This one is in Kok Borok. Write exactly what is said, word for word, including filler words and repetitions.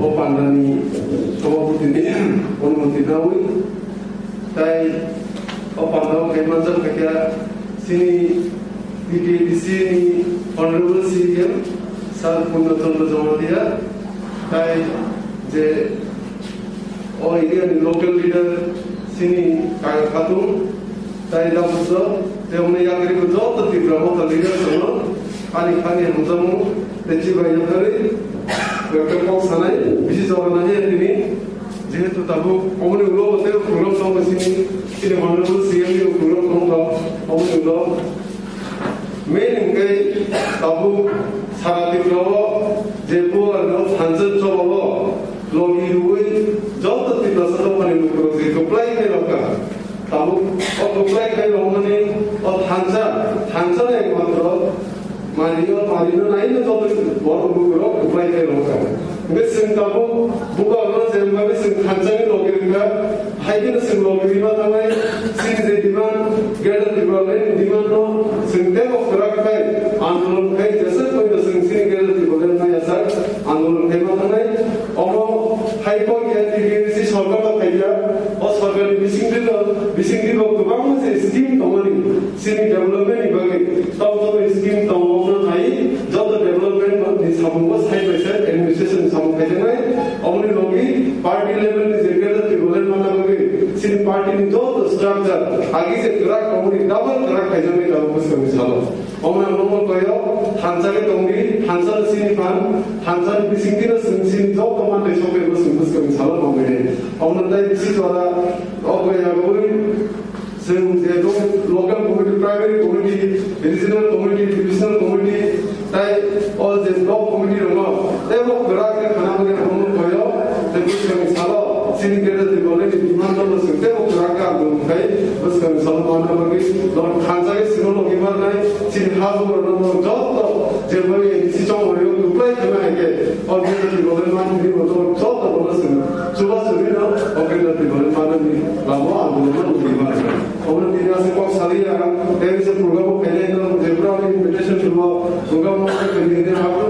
O pandani sabhapati ni onumoti nawi, tai o panda o kaimanjak khaikha chini T T A D C ni Honorable C E M Sir Purna Chandra Jamatia, tai je o area ni local leader chini Kaya Khatung, tai da bujo, te omne yakri bujo, to Tipra Motha leader sono, ani khani hamjamu, te chibai yakari, kok sanai, bisi jora nai tini, jehetu tabuk, omne ulo te program tong sini, chini Honorable C M ni program tong, omne ulo, main hwnkhe tabuk sara Tripura o je puar no thansa chobalo logi rwi joto Tiprasa dophani lukurok je kwplai khe rokha. Tabuk o kwplai khe rokmani o thansa, thansa no ekmatro mari o, mari no nai no joto borok lukurok kwplai khe rokha. Hwnkhe chwng tabuk bubagrano je wngmani chwng thansa ni logi rwkha. Hai kheno chwng logi rima thangnai, chini je demand, Greater Tipraland ni demand no chwng teibo kwrak khai andolon khai jesa koino chwng chini Greater Tipraland maya sak andolon khai ma thangnai. Omo hai kok ya T T A D C sorkar no khai ya, o sorkar ni bising dino, bising dino kwbangma je scheme tongmani, chini development ni bagwi tong tong scheme tongo no hai joto development ni samung bo side by side administration ni samung khai thangnai. Omoni logi party level ni je Greater Tipraland mana bagwi chini party ni joto structure agi je kwrak omoni double kwrak khaijaknai tabuk bwskangni salo. Omo ang nomo koyo thansa khe tongdi, thansa chini phan, thansa ni bising tino chwng chini joto mantai sokhe bwskang bwskangni salo tongdi. Omo tai bisi jora o koya goi Chwng je local committee, primary committee, regional committee, divisional committee, tai o je block committee rokno teibo kwrak khe khana bagwi ang bono koyo, tei bwskangni salo chini Greater Tipraland ni demand no chwng teibo kwrak khe ang bono khai bwskangni salo manna bagwi norok thansa khe sino logi marnai, chini ha bugrokno norok joto je bai A D C chongmani o kwplai khna hai khe o Greater Tipraland manni ni bo norok joto bono chwng chuba chwrwino o Greater Tipraland manani lama o ang bono logi marnai. Omo tini aswk kok saliya, tei se program o khainai no, je program invitation rwma, program o khainai no,